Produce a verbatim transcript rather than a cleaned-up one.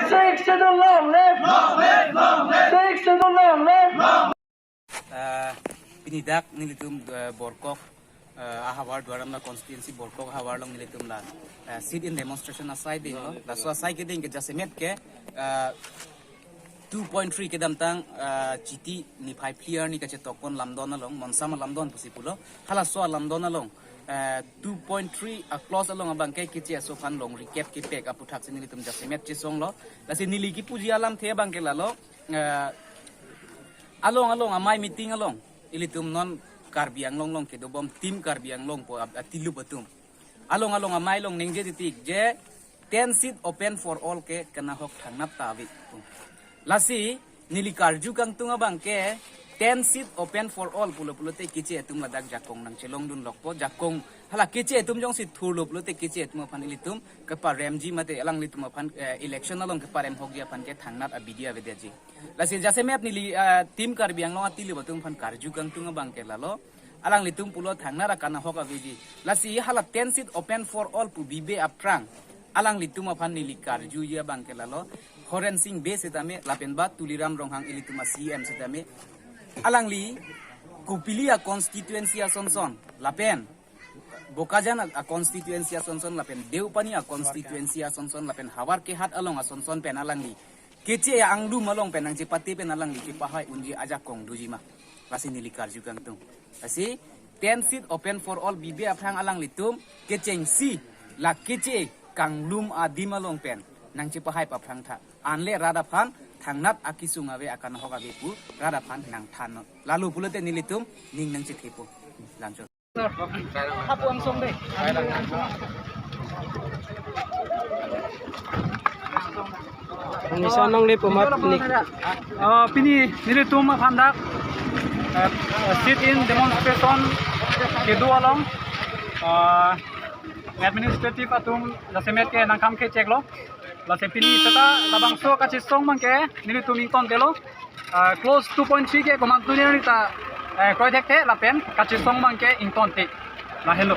Sixth Schedule long live! Sixth Schedule long live! Ah, pini dak nelitum, ah, Borkok, ah, ahavar Duar Amla constituency Borkok ahavar along nelitum la, ah, sit-in demonstration asai dinglo. Laso asai keding ke jasemet ke, ah, two point three kedamtang, ah, Chiti niphai phli arni kachetokpon lamdon along, monsam alamdon pusi pulo. Halaso alamdon along, ah, two point three a-clause along abang ke keche aso aphan long recap kepek aputhak si nelitum jasemet chesonglo. Lasi neli kipuji alamthe abang ke lalo, ah, along along amei meeting along ilitum non Karbi Anglong along kedobom Team Karbi Anglong pu ap-, atilup atum along along amei along ningje titik je ten seat open for all ke kanahok thangnat ta ave. Lasi neli karju kangtung abang ke ten seat open for all pulo pulote keche atum ladak jakong nangchelongdun lokpo, jakong hala keche atum jongsi thurlo pulote keche atum aphan ilitum keparemji mate alanglitum aphan, eh, election along keparem hokji aphan ke thangnat abidi avedetji. Lasi jasemet neli, eh, Team Karbi Anglong atilup atum aphan karju kangtung abang ke lalo, alanglitum pulo thangnat akanahok aveji. Lasi hala ten seat open for all pu bibe aphrang alanglitum aphan neli karjuji abang ke lalo, Horen Sing Bey setame lapen ba Tuliram Ronghang ilitum a-C E M setame, alangli Kopili a-constituency asonson lapen Bokajan a-, a-constituency asonson lapen Deopani a-constituency asonson lapen Howraghat along asonson pen alangli keche anglum along pen nangchepate pen alangli chepahai unji ajakong doji ma? Lasi neli karju kangtung. Lasi ten seat open for all bibe aphrang alanglitum kechengsi la keche kanglum adim along pen nangchepahai paphrang tha. Anle rat aphan thangnat akisung ave, akanahok ave pu rat aphan nangthan. Lalo pulote nelitum ning nangchethepo. Lamchot. Hapu angsong dei. Nisa nang le pumat nik. Ah, pini nelitum aphan dak, eh, sit-in demonstration kedo along, ah, administrative atum jasemet ke nangkam kecheklo. Lasi pini seta labangso kachesong abang ke nelitum ingtontelo. Ah, clause two point three ke komantu ni ta, eh, kroithekthe lapen kachesong abang ke ingtonte. Lahelo.